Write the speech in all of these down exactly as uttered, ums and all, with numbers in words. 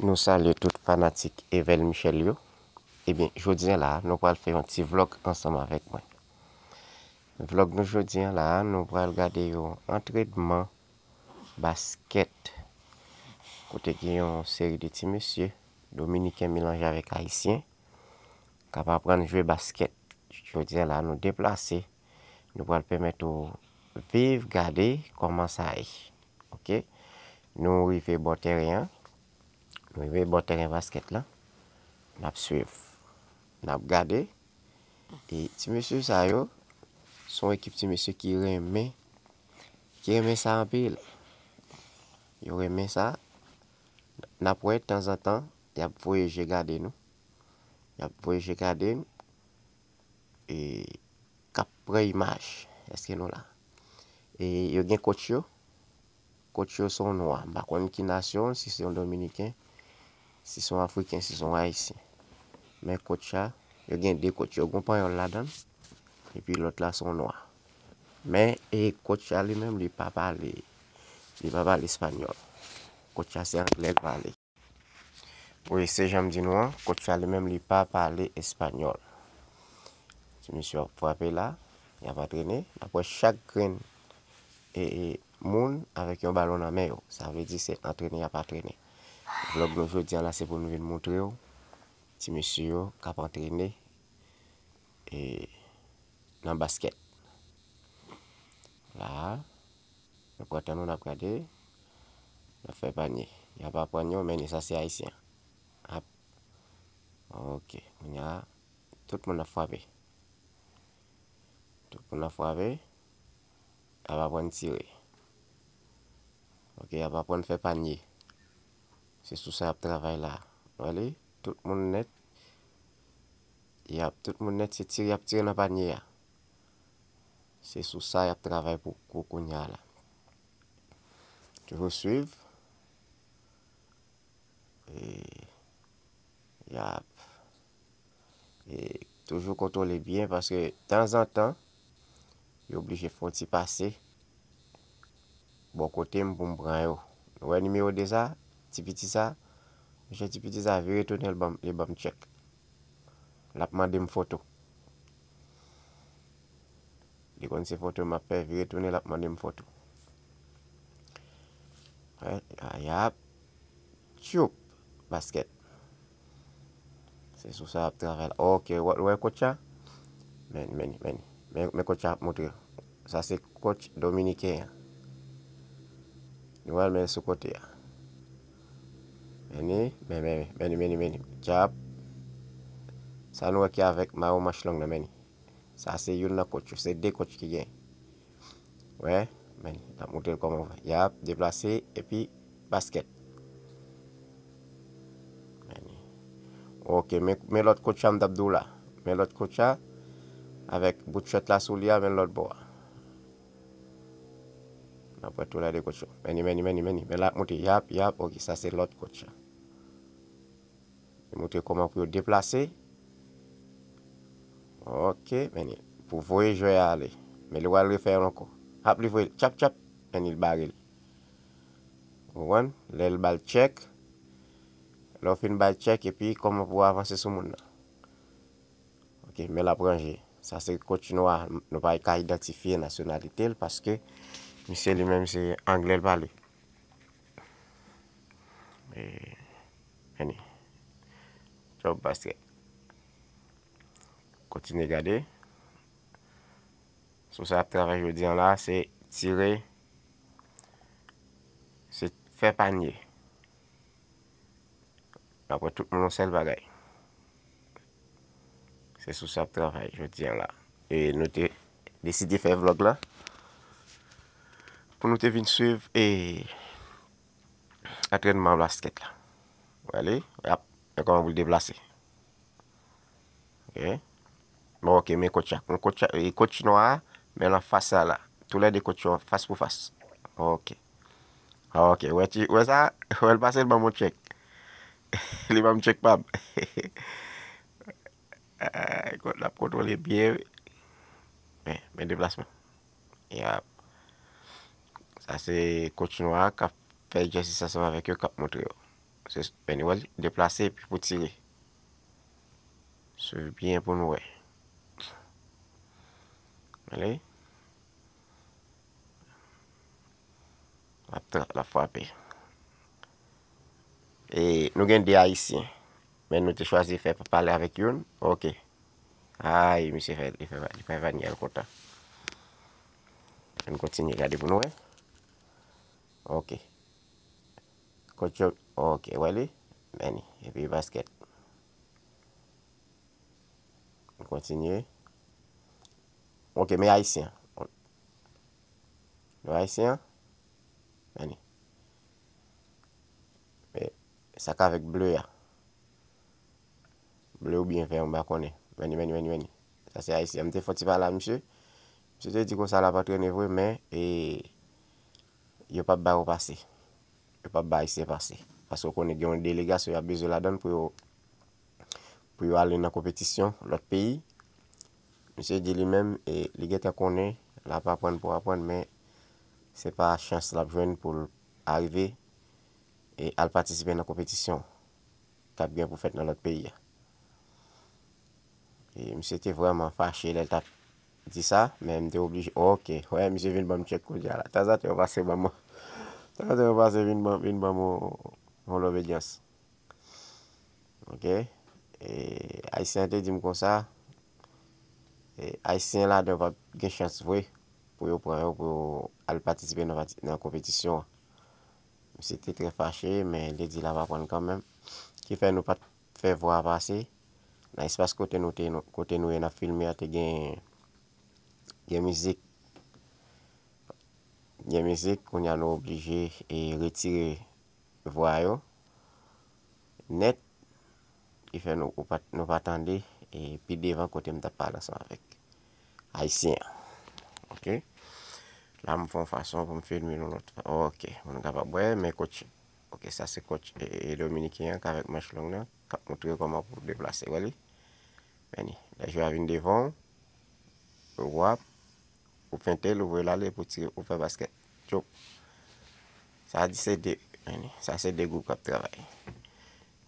Nou salye tout fanatik Evel Michel yo. Ebyen, jodi a la, nou pral fè yon ti vlòg ansanm avèk mwen. Vlòg nou jodi a la, nou pral gade yon antrenman baskèt. Kote gen yon seri de ti mesye dominiken melanje avèk ayisyen k ap aprann jwe baskèt. Jodi a la, nou deplase. Nou pral pèmèt ou viv, gade kòman sa ye. Oke? Nou rive bò teren an. Nou rive bò teren baskèt la. N ap swiv. N ap gade. E ti mesye sa yo, se yon ekip ti mesye ki renmen, ki renmen sa anpil. Yo renmen sa. N ap wè tanzantan, y ap voye je gade nou. Y ap voye je gade n. E k ap pran imaj. Èske nou la? E yo gen coach yo. Coach yo se yon nwa. M pa konn ki nasyon, si se yon dominiken, si se yon afriken, si se yon ayisyen. Men coach la, yo gen de coach. Yo gen yon panyòl ladan l. Epi lòt la se yon nwa. Men e coach la li menm, li pa pale, li pa pale espanyòl. Coach la se anglè l pale. Wi, se jan m di nou an, coach la li menm li pa pale espanyòl. Ti mesye ap frape la, y ap antrene. N ap wè chak grenn e, e, moun avèk yon balon nan men yo. Sa vle di se antrene y ap antrene. Vlòg nou jodi a la se pou nou vin montre w ti mesye yo k ap antrene e, nan baskèt. La, nou pran tan nou, n ap gade, n ap fè panye. Y ap aprann yo, men sa se ayisyen. Ap. Oke, kounye a, tout moun ap frape. Tout moun ap frape. Y ap aprann tire. Oke, y ap aprann fè panye. Se sou sa y ap travay la. Wè li, tout moun nèt. Y ap, tout moun nèt, se tire y ap tire nan panye a. Se sou sa y ap travay pou kou kounye a la. Toujou swiv. E, y ap, e, toujou kontwole byen paske tanzantan, yo oblije fè yon ti pase bò kote m pou m pran yo. Nou wè nimewo de sa? Ti piti sa? Mesye, ti piti sa vire tounen, li ban m, li ban m tchèk. L ap mande m foto. Li konn se foto m ap fè, vire tounen, l ap mande m foto. Wè, a, y ap. Tchoup! Baskèt. Se sou sa y ap travay la. Oke, w, w wè coach la? Men, men, men, men, men coach la ap montre w. Sa se coach dominiken an. Nou pral men sou kote a. Men ni, men, men, men, men, men, men. Tchap. Sa nou wè ki avèk mayo manch long nan, men ni. Sa se youn nan coach yo. Se de coach ki gen. Wè, men, n ap montre l kòman fè. Y ap deplase, epi baskèt. Men, oke, men, men lòt coach la m t ap di w la. Men lòt coach la, avèk bout chwèt la sou li a, men lòt bò a. N ap wè tou lè de coach yo. Men ni, men ni, men ni, men ni. Men l ap monte, y ap, y ap, oke, sa se lòt coach la. Li montre kòman pou yo deplase. Oke, men li, pou voye jwè a ale. Men li pral refè l ankò. Ap li voye l, tchap, tchap. Men li bare l. Ou konprann? Lè l ba l tchèk. Lè w fin ba l tchèk, epi kòman pou w avanse sou moun nan. Oke, men l ap ranje. Sa se coach nwa, nou pa ka idantifye nasyonalite l paske misye li menm se anglè l pale. E, Annie. Top basket. Kontinye gade. Sou sa y ap travay jodi an la, se tire, se fè panye. Apre tout moun yon sèl bagay. Se sou sa y ap travay jodi an la. E nou te deside fè vlòg la pou nou te vin swiv e antrènman baskèt la. Wè li, y ap, men kòman pou l deplase. Ok. Bon, ok, men coach la. Bon, coach la, e coach nwa a, men l anfas sa la. Toulède coach yo fas pou fas. Ok. Ok, wè ti, wè sa? Wè l pase l ban m yon tchèk. Li ban m tchèk pa m. Ay, l ap kontwole byen, wi. Men, men deplasman. Yap. Sa se coach nwa a k ap fè egzèsis ansanm avèk yo, k ap montre yo. Se, anyway, deplase epi pou tire. Swiv byen pou nou wè. Ale. L ap tra-, l ap frape. E nou gen de Ayisyen. Men nou te chwazi fè pale avèk youn. Ok. Ay, misye fè, li fè, li fè Vaniel kontan. Ann kontinye gade pou nou wè. Ok. Coach yo, ok, wè li? Men li. Epi basket. Ann kontinye. Ok, men Ayisyen. Nou Ayisyen an? Men li. Men sa k avèk ble a. Ble oubyen vè, m pa konnen. Men li, men li, men li, men li. Sa se Ayisyen. M te fè yon ti pale a misye. Misye te di konsa l ap antrene vre, men, e, yo p ap ba yo pase. Yo p ap ba Ayisyen pase. Paske w konnen gen yon delegasyon y ap bezwen ladan l pou yo, pou yo ale nan konpetisyon lòt peyi. Misye di li menm, e, li gentan konnen, l ap aprann pou aprann, men se pa chans l ap jwenn pou l arive e al patisipe nan konpetisyon k ap gen pou fèt nan lòt peyi a. E misye te vrèman fache lè l t ap di sa, men m te oblije, ok, wè, misye vin ban m tchèk kounye a la. Tanzantan, yo pase ban m, tanzantan, yo pase vin ban, vin ban m yon, yon lobedyans. Ok? E, Ayisyen an te di m konsa, e, Ayisyen ladan yo p ap gen chans vre pou yo pran yo, pou yo al patisipe nan pati-, nan konpetisyon an. Misye te trè fache, men li di l ap aprann kanmenm. Ki fè nou pa t fè vwa a pase. Nan espas kote nou te, kote nou ye n ap filme a, te gen, gen mizik. Gen mizik, kounye a nou oblije, e, retire vwa yo nèt. Ki fè nou, ou pa, nou pa tande, e, pi devan kote m t ap pale ansanm avèk Ayisyen an. Ok? La, m fè yon fason pou m filme nou lòt. Ok, pou nou kapab wè, men coach. Ok, sa se coach, e, e, dominiken an k avèk manch long nan, k ap montre kòman pou deplase. Wè li? Men li, lè jwè a vin devan w, w ap, ou fente l, ou voye l ale, pou tire, ou fè baskèt. Tchop. Sa di se de, men li, sa se de gwoup k ap travay.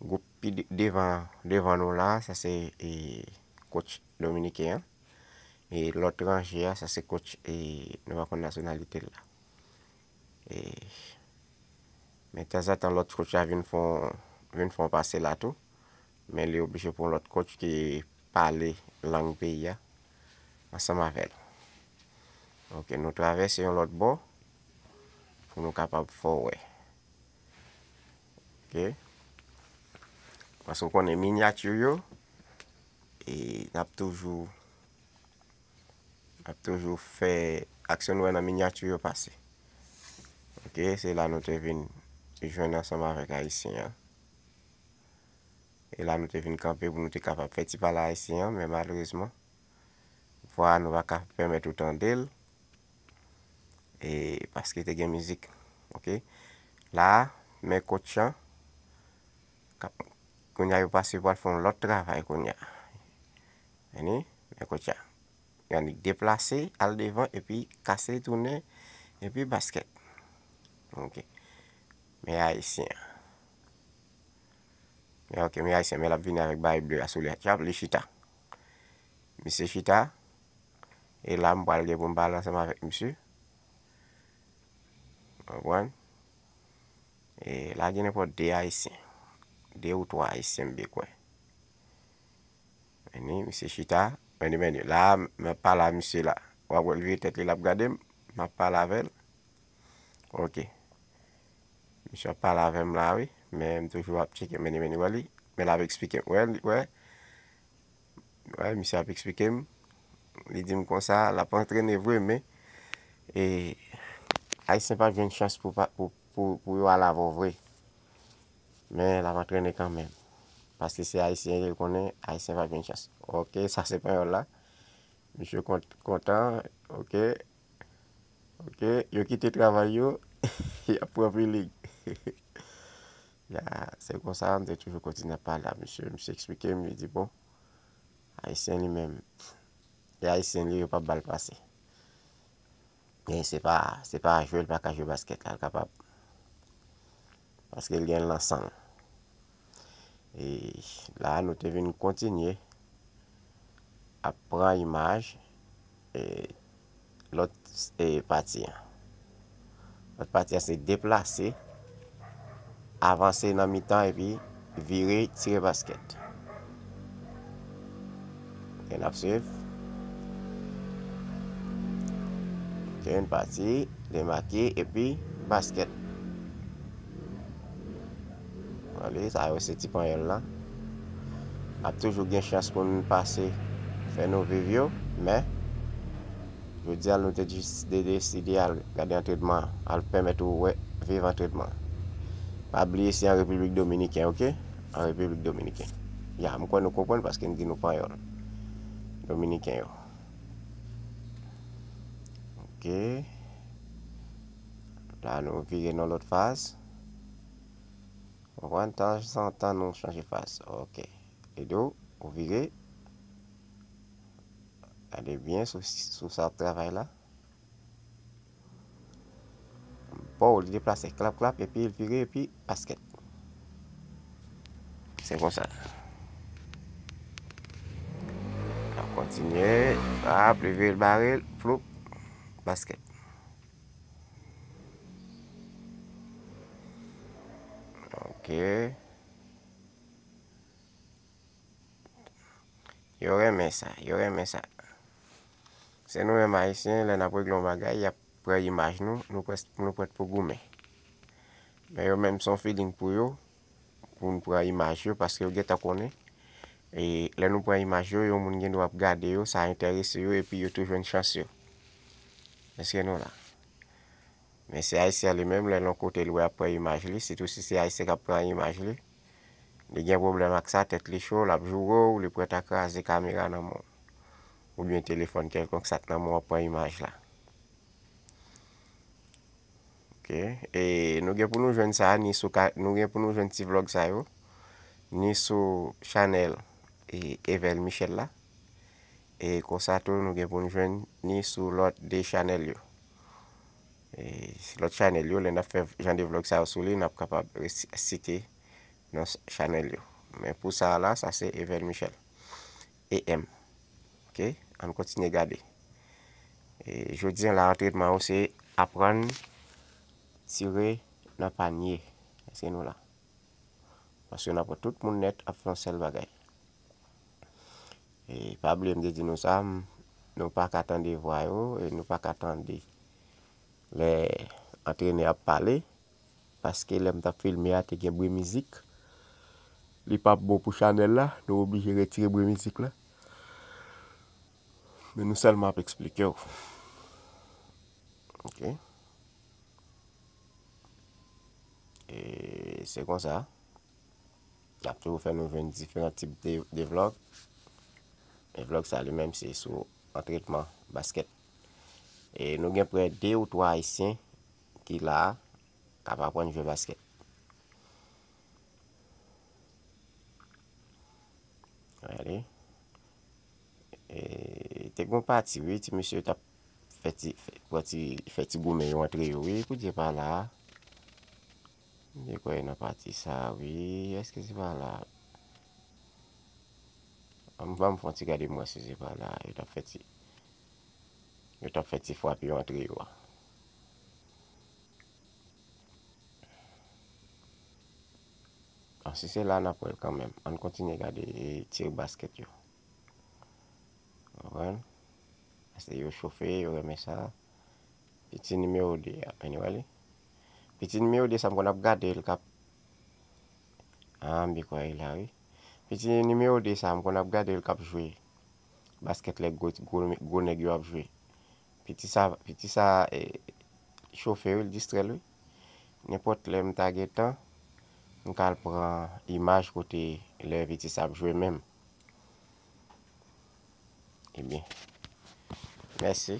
Gwoup pi de-, devan, devan nou la, sa se, e, coach dominiken an. E lòt ranje a, sa se coach, e, nou pa konn nasyonalite l la. E, men tanzantan lòt coach la vin fè yon, vin fè yon pase la tou. Men li oblije pran lòt coach ki pale lang peyi a ansanm avè l. Ok, nou travèse yon lòt bò pou nou kapab fè w wè. Ok? Paske w konnen minyati yo, e n ap toujou, n ap toujou fè aksyon nou wè nan minyati yo pase. Ok, se la nou te vin jwenn ansanm avèk Ayisyen an. E la nou te vin kanpe pou nou te kapab fè ti pale a Ayisyen an, men malerezman, vwa a nou pa ka pèmèt ou tande l, e paske te gen mizik. Ok? La, men coach an, k ap, kounye a yo pase pou al fè yon lòt travay kounye a. Vini, men coach an. Yannick deplase, al devan, epi kase, tounen, epi baskèt. Ok. Men Ayisyen an. Men ok, men Ayisyen, men l ap vini avèk bagay ble a sou li a. Tchap, li chita. Misye chita. E la, m pral gen pou m pale ansanm avèk misye. Konprann? E la, gen nenpòt de Ayisyen. De ou twa Ayisyen, m byen kwè. Men li, misye chita. Men li, men li. La, m ap pale a misye la. W ap wè l vire tèt li, l ap gade m. M ap pale avè l. Ok. Misye ap pale avè m la, wi. Men m toujou ap tcheke, men li, men li, wè li. Men l ap eksplike m. Wè, li, wè. Wè, misye ap eksplike m. Li di m konsa, l ap antrene vre, men, e, Ayisyen pa jwenn chans pou, pa, pou, pou, pou yo al avè w vre. Men l ap antrene kanmenm. Paske se Ayisyen, li konnen Ayisyen pa jwenn chans. Ok, sa se panyòl la. Misye kont-, kontan, ok. Ok, yo kite travay yo, y ap pran feeling. Ya, se konsa, m te toujou kontinye ap pale a misye. Misye eksplike m, li di, bon, Ayisyen li menm, e Ayisyen li, yo p ap ba l pase. Men se pa, se pa jwe l pa ka jwe baskèt la, l kapab. Paske l gen l nan san l. E la, nou te vin kontinye ap pran imaj, e, lòt, e, pati an. Lòt pati an se deplase, avanse nan mitan epi vire tire baskèt. Ok, n ap swiv. Ok, n pati, demake epi baskèt. Gade, sa yo se ti panyòl la. N ap toujou gen chans pou n pase, fè nou viv yo, men jodi a nou te deside al gade antrenman, al pèmèt ou wè, viv antrenman. Pa bliye se an Repiblik Dominiken, ok? An Repiblik Dominiken. Ya, m kwè nou konprann paske m di nou panyòl. Dominiken yo. Ok. La nou vire nan lòt faz. Konprann, tanzantan nou chanje faz. Ok. Edo, ou vire. Gade byen sou, sou sa w ap travay la. Bon, li deplase, klap, klap, epi l vire, epi baskèt. Se konsa. N ap kontinye. Ap, li vire, l bare, l, floup, baskèt. Ok. Yo renmen sa, yo renmen sa. Se nou menm Ayisyen, lè n ap regle yon bagay, y ap pran imaj nou, nou près, nou prèt pou goumen. Men yo menm, se yon feeling pou yo, pou n pran imaj yo, paske yo gentan konnen. E lè nou pran imaj yo, yon moun gen dwa ap gade yo, sa enterese yo, epi yo tou jwenn chans yo. Èske nou la? Men se Ayisyen li menm, lè l yon kote l wè ap pran imaj li, sitou si se Ayisyen k ap pran imaj li, li gen pwoblèm ak sa, tèt li cho, l ap joure w, li prèt a kraze kamera nan men w. Oubyen telefòn kèlkonk, sa k nan men w ap pran imaj la. Ok. E nou gen pou nou jwenn sa, ni sou ka, nou gen pou nou jwenn ti vlòg sa yo, ni sou chanèl, e, Evel Michel la. E konsa tou, nou gen pou nou jwenn ni sou lòt de chanèl yo. E lòt chanèl yo, lè n ap fè jan de vlòg sa yo sou li, n ap kapab resi-, site non s-, chanèl yo. Men pou sa a la, sa se Evel Michel. E M. Ok? Ann kontinye gade. E jodi a la, antrenman yo se aprann tire nan panye. Èske nou la? Paske n ap wè tout moun nèt ap fè yon sèl bagay. E pa bliye m te di nou sa, m, nou pa ka tande vwa yo, e nou pa ka tande lè antrenè ap pale, paske lè m t ap filme a, te gen bri mizik. Li p ap bon pou chanèl la, nou oblije retire bri mizik la. Men nou sèlman ap eksplike w. Ok. E se konsa. N ap toujou fè nou jwenn diferan tip de, de vlòg. E vlòg sa li menm se sou antrenman baskèt. E nou gen prè de ou twa Ayisyen ki la a, k ap aprann jwe baskèt. Gade. E, te gen yon pati, wi, ti mesye t ap fè ti, fè, pran ti, fè ti goumen yo antre yo, wi, kote pa la a. M te kwè nan pati sa a, wi, èske se pa la a? Ban m, ban m fè yon ti gade m wè si se pa la a. Yo t ap fè ti, yo t ap fè ti frape yo antre yo a. Bon, si se la, n ap wè l kanmenm. Ann kontinye gade, e, tire baskèt yo. Konprann? Paske yo chofe, yo renmen sa. Piti nimewo de a, ann wè li. Piti nimewo de sa, m konn ap gade l k ap, ah, m byen kwè li la, wi. Piti nimewo de sa, m konn ap gade l k ap jwe baskèt lè gwo, gwo, gwo nèg yo ap jwe. Piti sa, piti sa, e, chofe wi, l distrè l wi. Nenpòt lè m ta gen tan, m ka al pran imaj kote lè piti sa ap jwe menm. Ebyen, mèsi.